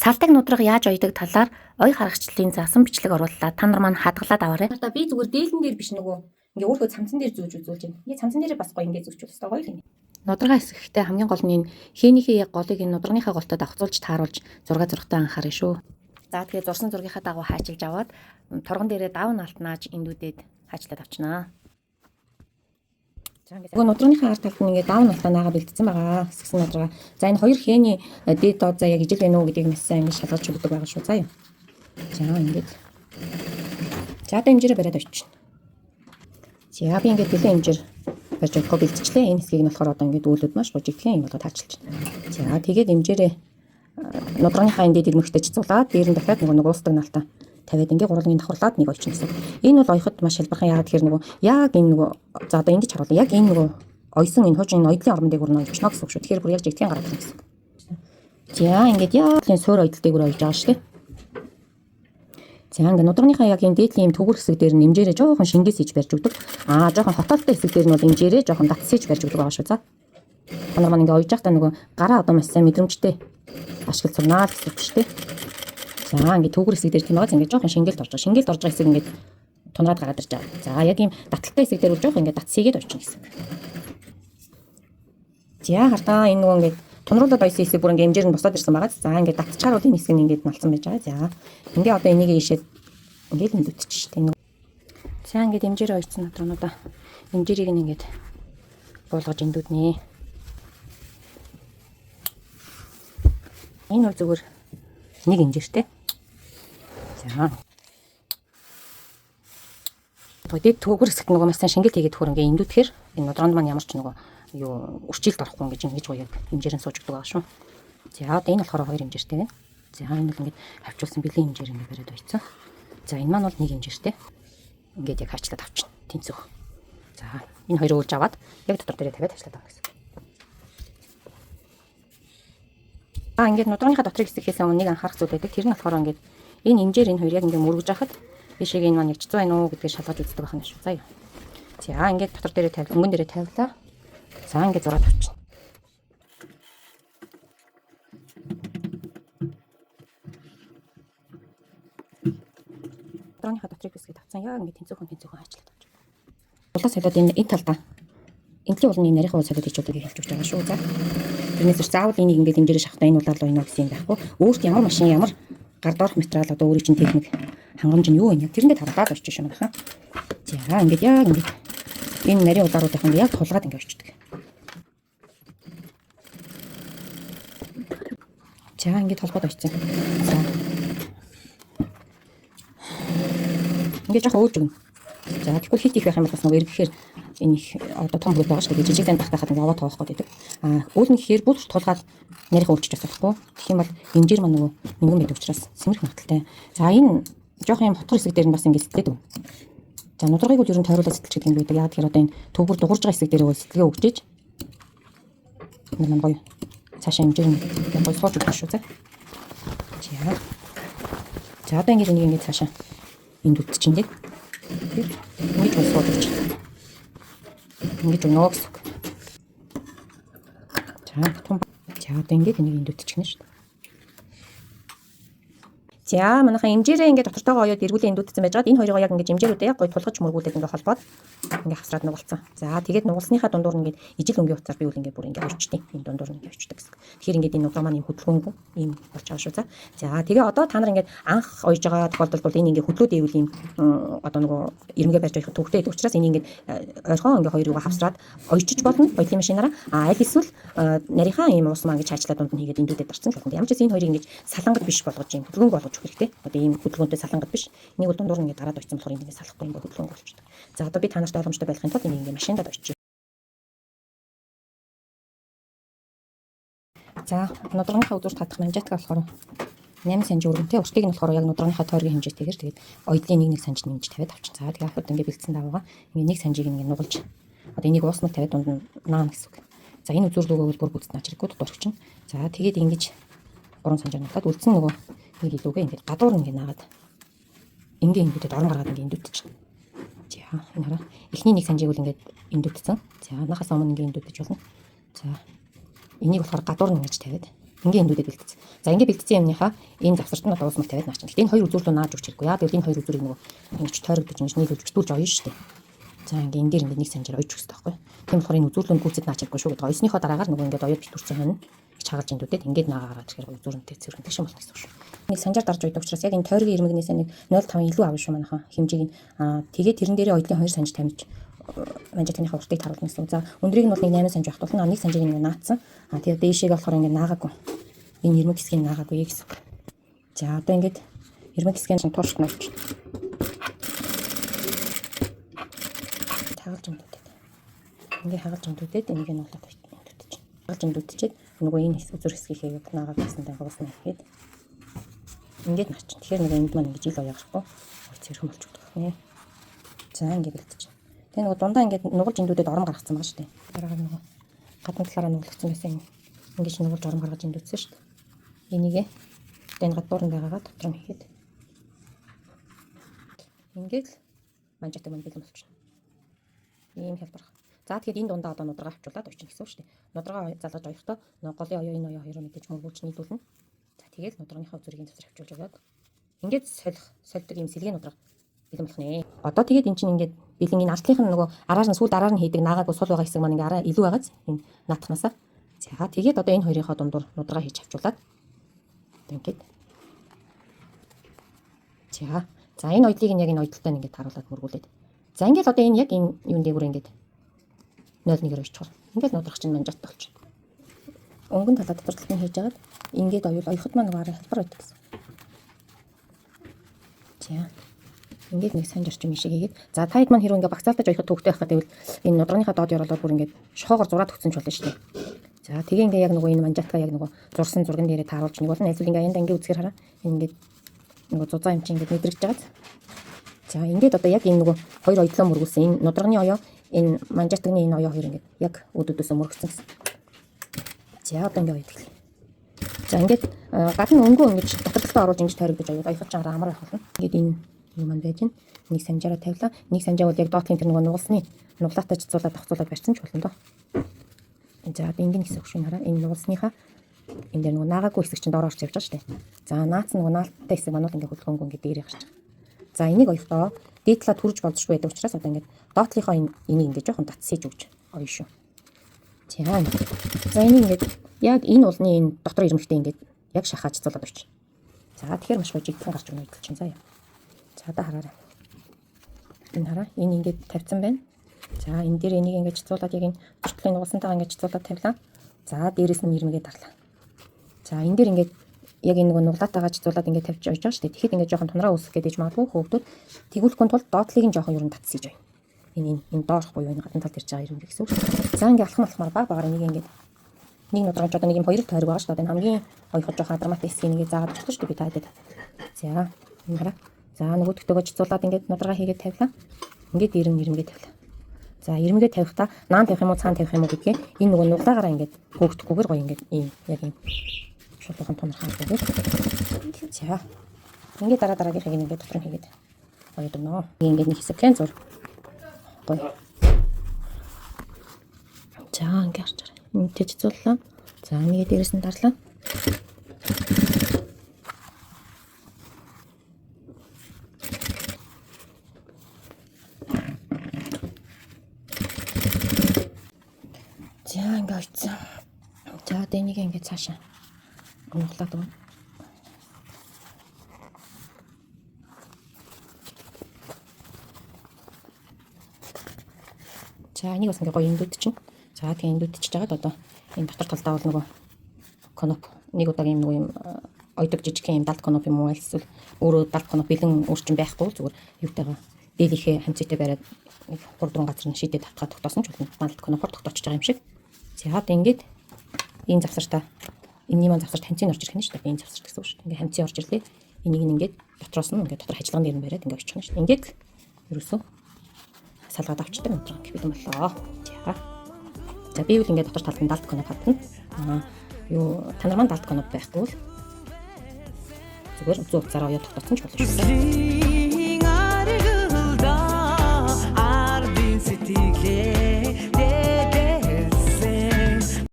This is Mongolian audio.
Салдаг нудраг яаж оёдог талаар оёх аргачлалын заасан бичлэг орууллаа. Та нар маань хадгалаад аваарай. Одоо би зүгээр дээлэн дээр биш нөгөө ингээ өөрөө цамцан дээр зүүж үзүүлж байна. Ингээ цамцан дээр бас гоё ингээ зүүж үзсэн гоё л юм. Нудрага хэсэгтээ хамгийн гол нь энэ хээнийхээ яг голыг энэ нудрагныхаа голтой давхцуулж тааруулж зураг зургатаа анхаарна шүү. За тэгээ зурсан зургийнхаа дагуу хаачилж аваад торгон дээрээ давн алтнааж эндүүдэд хаачлаад авчнаа. За ингээд нудрагныхаа ард талд нь ингээд давн алтаа наага бэлдсэн байгаа. Хэсгсэн нудрага. За энэ хоёр хээний дээд доод за яг ижил байна уу гэдгийг маш сайн ингээд шалгаж өгдөг байгаа шүү. За юм. За ингээд. За одоо хэмжээрээ бариад очино. За би ингээд бэлэн хэмжээр барьж өгөхгүй бэлтжлээ. Энэ хэсгийг нь болохоор одоо ингээд үүлүүд маш бужигдхан юм болоод таачлж байна. За тэгээд хэмжээрээ нудрагныхаа энэ дээд ирмэгтэй чицуулаад дээр нь дахиад нөгөө уустдаг налтаа тавиад ингээ гурван давхарлаад нэг ойчно гэсэн. Энэ бол оёход маш хялбархан, яагаад тэгэхээр нөгөө яг энэ нөгөө за одоо ингэж харуулъя. Яг энэ нөгөө ойсон энэ хуучин энэ ойдлын орон дээгүүр нь ойчно гэсэн үг шүү. Тэгэхээр бүр яг жигтгэн гараад ирнэ гэсэн үг. За ингээд яг энэ суур ойдол дээгүүр ойж байгаа шүү дээ. За ингээ нудрагныхаа яг энэ дээдлийн юм төгөр хэсэг дээр нь нэмжээрээ жоохон шингээс хийж барьж өгдөг. Аа жоохон хотоолтой хэсэг дээр нь бол нэмжээрээ жоохон татсаж барьж өгдөг байгаа шүү. За. Та нар маань ингээ ойж байхдаа нөгөө гараа одоо маш сайн мэдрэмжтэй ашиглаж сурнаа л гэсэн үг шүү дээ. За ингээ төгөр хэсэг дээр тийм байгаа. Ингээ жоохон шингэлд орж байгаа. Шингэлд орж байгаа хэсэг ингээ тунраад гараад ирж байгаа. За яг ийм таталтай хэсэг дээр бол жоохон ингээ татсыгээд орчих гэсэн. За хардаа энэ нөгөө ингээ тунруулаад ойсон хэсэг бүр ингээ эмжээр нь босоод ирсэн байгаа. За ингээ татчаар бол энэ хэсэг нь ингээ налцсан байж байгаа. За ингээ одоо энийг ийшээ ингээ л эндүтчих шүү дээ. За ингээ эмжээр ойцсон надруудаа эмжээрийг нь ингээд буулгаж эндүүднэ. Энэ бол зүгээр нэг эмжээртэй. За. Тэгээд төгөр хэсэгт нөгөө маш сайн шингэл хийгээд төхөр ингээ эндүүтгэхэр энэ нудранд маань ямар ч нөгөө юу үрчилд орохгүй ингэж ингэж гоё яг хэмжээр нь сууж өгдөг байгаа шүү. За одоо энэ болохоор хоёр хэмжээртэй байна. За энэ бол ингээд хавчуулсан бэлэн хэмжээр ингээд бариад байцсан. За энэ маань бол нэг хэмжээртэй. Ингээд яг хаачлаад авчихна. Тэнцвэх. За энэ хоёрыг үлж аваад яг дотор дээрээ тавиад хаачлаад авах гэсэн. Аа ингээд нудрагныхаа дотрыг хэсэгхээс өмнө нэг анхаарах зүйл байдаг. Тэр нь болохоор ингээд энэ хэмжээр энэ хоёр яг ингээд мөргөж хахад ийшээ энэ маань яг чицүү байна уу гэдгийг шалгаж үздэг байх нь шүү. За. За ингээд дотор дээрээ тавь, өнгөн дээрээ тавилаа. За ингээд зураад авчихна. Нудрагныхаа дотрыг хэсгийг тавцсан. Яг ингээд тэнцвэрхэн тэнцвэрхэн хаачлаад авчих. Улаа солиод энэ энэ талдаа энтлийн уулын энэ нарийнхан уул солиод хийж удаагийг хэлж өгч байгаа шүү. За. Тэрнээс биш заавал энийг ингээд хэмжээрээ шахахтаа энэ улаал уу гэсэн юм байхгүй. Өөрт ямар машин ямар гар доорх материал одоо өөрийн чинь техник хангамж нь юу вэ? Яг тэрэндээ тавлаад очиж шүү манайхан. За ингээд яг ингээд энэ нарийн улааруудынхан яг тулгаад ингээд очдөг. За ингээд толгойд очсон. За. Ингээд жоох өөж өгнө. За тэгвэл хит их байх юм бол бас нөгөө эргэхээр энэ их одоо том хөл байгаа шүү дээ. Жижиг зан тахтахад ингээд аваа тоох гэдэг. Аа үүлэн гэхээр бүр тулгаад нарийнхан үүлчих бас болохгүй. Тэгэх юм бол хэмжээр маань нөгөө нэгэн байдаг учраас сэмэрх магадaltaй. За энэ жоох юм хотгор хэсэг дээр нь бас ингээд сэтгэлээд өгнө. За нударгыг бол ер нь тойруулаад сэтгэлж гэдэг юм байдаг. Яг тэгэхээр одоо энэ төвгөр дугуурж байгаа хэсэг дээр бол сэтгэлгээ өгч иж энэ маань гоё цаашаа хэмжээр нь гоё сууж өгөх шүү. За. За одоо ингээд энийг ингээд цаашаа энд үтчихэндээ. Ингэж гой сууж өгч. Ингэж өгнө гэсэн үг. За том. За одоо ингээд энийг энд үтчихнэ шүү дээ. За манайхан эмжээрээ ингээд дотортойгоо оёод эргүүлээ эндүүдсэн байж байгаад энэ хоёроо яг ингээд эмжээрүүдээ яг гоё тулгаж мөргүүлээд ингээд холбоод ингээд хавсраад нугалцсан. За тэгээд нугалсныхаа дундуур ингээд ижил өнгийн утсаар би үл ингээд бүр ингээд орчдیں۔ Энэ дундуур нь ингээд орчдөг гэсэн. Тэгэхээр ингээд энэ нудраг маань юм хөдөлгөөнгүй ийм болж байгаа шүү. За тэгээ одоо та нар ингээд анх ойж байгаа тохиолдолд бол энэ ингээд хөдлөөд ивэл ийм одоо нөгөө ирмэгээ барьж ойход төвхтэй байдаг учраас энэ ингээд ойрхон ингээд хоёр юугаа хавсраад ойчиж болно ойдлын машинаараа. А аль эсвэл нарийнхаа ийм уус маа ингээд чаачлаад дунд нь хийгээд эндүүдэд дарсан ч болно. Ямар ч гэсэн энэ хоёрыг ингээд салангад биш болгож ийм хөдөлгөөнгүй болгож өгөх хэрэгтэй. Одоо ийм хөдөлгөөнтэй салангад биш. Энийг бол дундуур нь ингээд дараад очсон болохоор ингээд салахгүй ингээд хөдөлгөөнгүй болчихдог. За одоо би та нарт ойлгомжтой байхын тулд энийг ингээд машиндад очиж. За нудрагныхаа үзүүр татах манжаатга болохоор 8 санж өргөнтэй уртыг нь болохоор яг нудрагныхаа тойргийн хэмжээтэйгээр тэгээд ойдлын нэг нэг санж нэмж тавиад авчин. За тэгээд ахад ингээд бэлдсэн даваагаа ингээд нэг санжийг ингээд нугалж одоо энийг уусмал тавиад дунд нь наана гэсэн үг. За энэ үзүүр лүүгээ бол бүр бүтсэн ач хэрэггүй дотор орчин. За тэгээд ингэж 3 санжаар нутаад үлдсэн нөгөө нэг илүүгээ ингээд гадуур ингээд наагаад ингээ индүүдэд орон гаргаад ингээ индүүдчихнэ. За энэ хараа эхний нэг санжийг бол ингээд индүүдсэн. За нахаас өмнө ингээ индүүдэж болно. За энийг болохоор гадуур нь ингэж тавиад Ингээ эндүүдэд бэлтгэсэн. За ингээ бэлтгэсэн юмныхаа энэ завсарт нь одоо уусмал тавиад наачин. Гэтэ энэ хоёр үзүүр рүү нааж өгч хэрэггүй. Яа гэвэл энэ хоёр үзүүрийг нөгөө ингэж тойрогдож ингэж нийлүүлж битүүлж оёно шүү дээ. За ингээ энэ дээр ингээ нэг санжаар ойж өгөх хэрэгтэй байхгүй. Тийм болохоор энэ үзүүр рүү гүйцэд наач хэрэггүй шүү гэдэг. Ойсныхоо дараагаар нөгөө ингээд оёод битүүрсэн хонь гэж хагалж эндүүдэд ингээд наагаа гараад ирэхээр үзүүрэнтэй цэвэрхэн тэгшин болно гэсэн үг шүү. Нэг санжаар дарж ойдог учраас яг энэ тойргийн ирмэгнээсээ нэг 0.5 илүү авна шүү манайхан хэмжээг нь. Тэгээд тэрэн дээрээ оёдлын 2 санж тамиж манжаатныхаа уртыг таруулна гэсэн. За өндрийг нь бол нэг 8 санж байх тул нэг санжийг нэг наацсан. Тэгээд дээшээ болохоор ингээд наагаагүй. Энэ ирмэг хэсгийг наагаагүй гэсэн үг. За одоо ингээд ирмэг хэсгийн чинь туушд нөлж. Тагалж эндүүдэд. Ингээ хагалж эндүүдэд энийг нь болоод эндүүдэж. Хагалж эндүүдчихэд нөгөө энэ хэсэг үзүр хэсгийнхээ яг наагаад гэсэн даа уусна гэхэд ингээд наачин. Тэгэхээр нөгөө энд маань ингэж ил оёо гарахгүй. Цэрхэн болчихдог байна. За ингээд бэлтэж. Тэгээ нөгөө дундаа ингээд нугалж эндүүдэд ором гаргацсан байгаа шүү дээ. Дараагаар нөгөө гадна талаараа нуглагдсан байсан юм. Ингэж нугалж ором гаргаж эндүүцсэн шүү дээ. Энийгээ одоо энэ гадуур нь байгаагаа дотор нь хийхэд ингээд л манжаатай маань бэлэн болчихно. Ийм хялбар. За тэгэхээр энэ дундаа одоо нудрага авчуулаад очих гэсэн үг шүү дээ. Нудрага залгаж оёхдоо нөгөө голын оёо энэ оёо хоёроо мэдээж мөргүүлж нийлүүлнэ. За тэгээд нудрагынхаа үзүүрийг завсар авчуулж өгөөд ингээд солих сольдог ийм сэлгийн нудрага бэлэн болох нэ. Одоо тэгээд эн чинь ингээд бэлэн энэ артлынх нь нөгөө араар нь сүүлд араар нь хийдэг наагаагүй сул байгаа хэсэг маань ингээ араа илүү байгааз энэ наатахнаасаа. За тэгээд одоо энэ хоёрынхоо дундуур нудрага хийж авчуулаад ингээд за за энэ оёдлыг нь яг энэ оёдолтой ингээд харуулад мөргүүлээд. За ингээд одоо энэ яг энэ юун дээгүүр ингээд 0.1-ээр очихоор ингээд нудрах чинь манжаат болчихно. Өнгөн талаа дотор талд нь хийж агаад ингээд оюул оёход маань нөгөө араа хэлбэр байдаг гэсэн. За ингээд нэг санж орчим шиг хийгээд за та хэд маань хэрэг ингээд багцаалтаж оёход төвхтэй байх гэвэл энэ нудрагныхаа доод ёроолоор бүр ингээд шохоогоор зураад өгсөн ч болно шүү дээ. За тэгээ ингээд яг нөгөө энэ манжаатгаа яг нөгөө зурсан зурган дээрээ тааруулж нэг болно. Эсвэл ингээд янда ингээд үзэхэр хараа энэ ингээд нөгөө зузаан юм чинь ингээд мэдрэгдэж байгаа. За ингээд одоо яг энэ нөгөө хоёр оёдлоо мөргүүлсэн энэ нудрагны оёо энэ манжаатгны энэ оёо хоёр ингээд яг үд үдээсээ мөргөцсөн гэсэн. За одоо ингээд оёд эхлэе. За ингээд гадна өнгөө ингэж дотор талдаа оруулж ингэж тойрогдож оёод оёход ч амар байх болно. Ингээд энэ юм маань байж байна. Нэг санжаараа тавилаа. Нэг санжаа бол яг доотлын тэр нөгөө нугалсны нуглаатай чицуулаад давхцуулаад барьсан ч болно доо. За одоо ингэн хэсэг шүү хараа. Энэ нугалсныхаа энэ дээр нөгөө наагаагүй хэсэг чинь доор орч явж байгаа шүү дээ. За наац нөгөө наалттай хэсэг маань бол ингээ хөдөлгөөнгөө ингээ дээрээ гарч байгаа. За энийг оёхдоо дээд талаа төрж болзошгүй байдаг учраас одоо ингээд доотлынхоо энэ энийг ингээ жоохон татсаж өгч оё шүү. За за энийг ингээд яг энэ улны энэ дотор ирмэгтэй ингээд яг шахаж цацуулаад өгч. За тэгэхээр маш гоё жигдхэн гарч өгнө гэдэл чинь заяа. За одоо хараарай. Энэ хараа энэ ингээд тавьсан байна. За энэ дээр энийг ингээд чицуулаад яг энэ төртлийн нугалсантайгаа ингээд чицуулаад тавилаа. За дээрэс нь ирмэгээ дарлаа. За энэ дээр ингээд яг энэ нөгөө нуглаатайгаа чицуулаад ингээд тавьж ойж байгаа шүү дээ. Тэгэхэд ингээд жоохон тунраа үүсэх гэдэг магадгүй хөөгдөд тэгүүлэхгүй тулд доотлыг нь жоохон ер нь татсаж байна. Энэ энэ энэ доорх буюу энэ гадна талд ирж байгаа ирмэг гэсэн үг. За ингээд алхам алхмаар баг багаар энийг ингээд нэг нудрагч одоо нэг юм хоёр тойрог байгаа шүү дээ. Энэ хамгийн оёход жоохон адармаатай хэсгийг ингээд заагаад өчлөө шүү дээ би та хэдэд. За энэ хараа. За нөгөөдөгтэйгөө чицуулаад ингээд нудрага хийгээд тавилаа. Ингээд ирэн ирмгээ тавилаа. За ирмгээ тавихдаа наан тавих юм уу цаан тавих юм уу гэдгээ энэ нөгөө нуглагаараа ингээд хөөгдөхгүйгээр гоё ингээд ийм яг ийм шулуухан тунархаагүйгээр. За ингээд дараа дараагийнхыг ингээд дотор нь хийгээд оёд өгнө. Ингээд нэг хэсэг зур. Гоё. За ингээд харж байгаа. Ингээд чицууллаа. За нэгээ дээрээс нь дарлаа. За ингээ ойцсон. За одоо энийг ингээ цаашаа нуглаад өгнө. За энийг бас ингээ гоё эндүүд чинь. За тэгээ эндүүд чиж жагаад одоо энэ дотор талдаа бол нөгөө коноп нэг удаагийн нөгөө юм ойдог жижигхэн юм далд коноп юм уу эсвэл өөрөө далд коноп бэлэн өөрчн байхгүй зүгээр юутайгаа дээлийнхээ хамцаатай бариад нэг 3 4 газар нь шийдээд татгаа тогтоосон ч болно. Далд конопоор тогтоочж байгаа юм шиг. За одоо ингээд энэ завсартаа энэний маань завсарт хамцыг орж ирэх нь шүү дээ. Энэ завсарт гэсэн үг шүү дээ. Ингээ хамцыг орж ирлээ. Энийг нь ингээд дотроос нь ингээд дотор ажиллагаан дээр нь бариад ингээ очих нь шүү дээ. Ингээд ерөөсөө салгаад авчдаг өндөр гэх бэлэн боллоо. За. За би үл ингээд дотор талд нь далд коноп хатна. Юу та нар маань далд коноп байхгүй л зүгээр үзүү утсаараа оёо тогтоосон ч болно шүү дээ.